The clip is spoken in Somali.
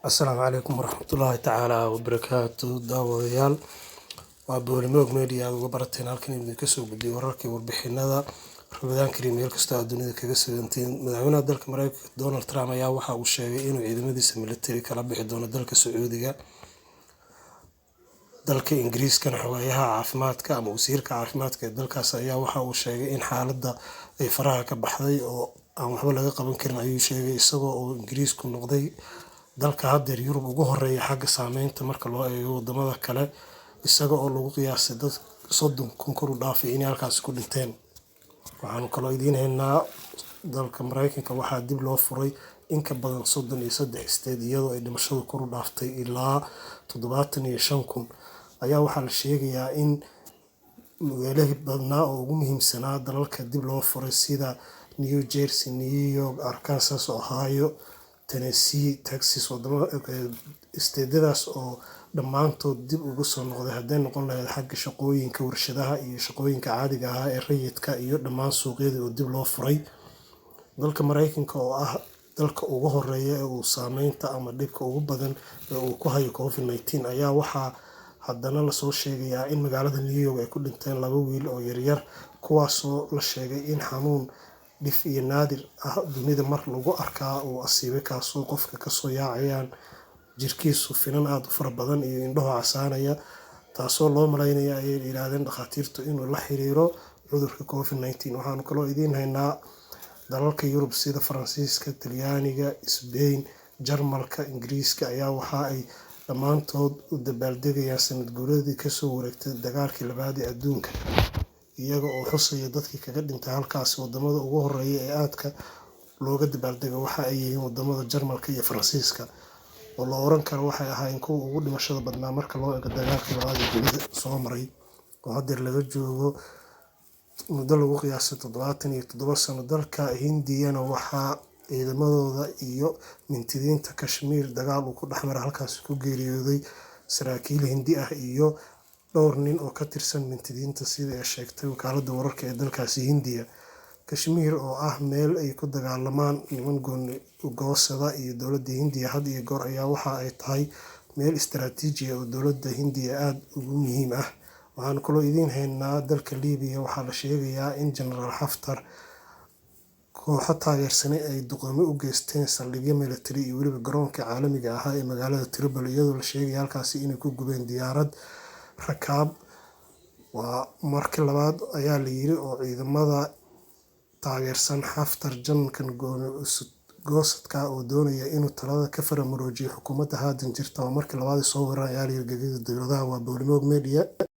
Asalaamu calaykum waraxmatullaahi tacaala wabarakaatu. Daawadayaal, waa Boolimoog Media aad uga barateen halkan idinka soo gudbiyo wararkii warbixinada. Ramadaan Kariim meel kasta aad dunida kaga sugantiin. Madaxweynaha dalka Mareykanka Donald Trump ayaa waxa uu sheegay inuu ciidamadiisa militari kala bixi doono dalka Sacuudiga. Dalka Ingiriiskana, xogayaha caafimaadka ama wasiirka caafimaadka ee dalkaas ayaa waxa uu sheegay in xaaladda ay faraha ka baxday oo aan waxba laga qaban karin, ayuu sheegay, isagoo uu Ingiriisku noqday dalka haddeer Yurub ugu horeeya xagga saameynta marka loo eego wadamada kale, isaga oo lagu qiyaasay dad 30,000 kor u dhaafay inay halkaasi ku dhinteen. Waxaanu kaloo idiin haynaa dalka Mareykanka waxaa dib loo furay in ka badan 33 state, iyadoo ay dhimashadu kor u dhaaftay ilaa 75,000. Ayaa waxaa la sheegayaa in meelihii badnaa oo ugu muhiimsanaa dalalka dib loo furay, sida New Jersey, New York, Arkansas, Ohio, Tennessee, Texas, wadamo isteedyadaas oo dhammaantood dib ugu soo noqday, hadday noqon lahayd xagga shaqooyinka warshadaha iyo shaqooyinka caadiga ah ee rayidka iyo dhammaan suuqyadii oo dib loo furay. Dalka Mareykanka oo ah dalka ugu horeeya ee uu saameynta ama dhibka ugu badan ee uu ku hayo COVID-19 ayaa waxaa haddana lasoo sheegayaa in magaalada New York ay ku dhinteen laba wiil oo yaryar, kuwaasoo la sheegay in xanuun dhif iyo naadir ah dunida mar lagu arkaa uu asiibay, kaasoo qofka kasoo yaacayaan jirkiisu finan aada u fara badan iyo indhaho casaanaya, taasoo loo malaynaya, ayay yidhaahdeen dhakhaatiirtu, inuu la xiriiro cudurka COVID-19. Waxaanu kaloo idiin haynaa dalalka Yurub sida Faransiiska, Talyaaniga, Sbain, Jarmalka, Ingiriiska ayaa waxa ay dhammaantood u dabaaldegayaan sanad guuradii kasoo wareegtay dagaalkii labaad ee adduunka, iyaga oo xusaya dadkii kaga dhintay halkaasi. Wadamada ugu horeeya ee aadka looga dabaaldego waxa ay yihiin wadamada Jarmalka iyo Faransiiska, oo la oran karo waxay ahaayeen kuwa ugu dhimashada badnaa marka loo eego dagaalkii labaad ee dunida soo maray, oo haddeer laga joogo muddo lagu qiyaasay 77 sano. Dalka Hindiyana waxaa ciidamadooda iyo mintidiinta Kashmiir dagaal uu ku dhexmaray halkaasi ku geeriyooday saraakiil Hindi ah iyo dhowr nin oo ka tirsan mintidiinta, sida ay sheegtay wakaaladda wararka ee dalkaasi Hindiya. Kashmiir oo ah meel ay ku dagaalamaan niman gooni goosada iyo dowladda Hindiya had iyo goor ayaa waxa ay tahay meel istaraatiiji ah oo dowladda Hindiya aada ugu muhiim ah. Waxaanu kaloo idiin haynaa dalka Liibiya waxaa la sheegayaa in Genaraal Xaftar kooxo taageersanay ay duqeymo u geysteen saldhigyo military iyo weliba garoonka caalamiga ahaa ee magaalada Tripoli, iyadoo la sheegaya halkaasi inay ku gubeen diyaarad rakaab. Waa markii labaad, ayaa la yiri, oo ciidamada taageersan Xaftar, janankan gooni goosadka oo doonaya inuu talada ka faramaroojiyo xukuumadda haatan jirta, waa markii labaad ay soo weeraraan, ayaa la yiri, gegida dowladaha. Waa Boolimoog Media.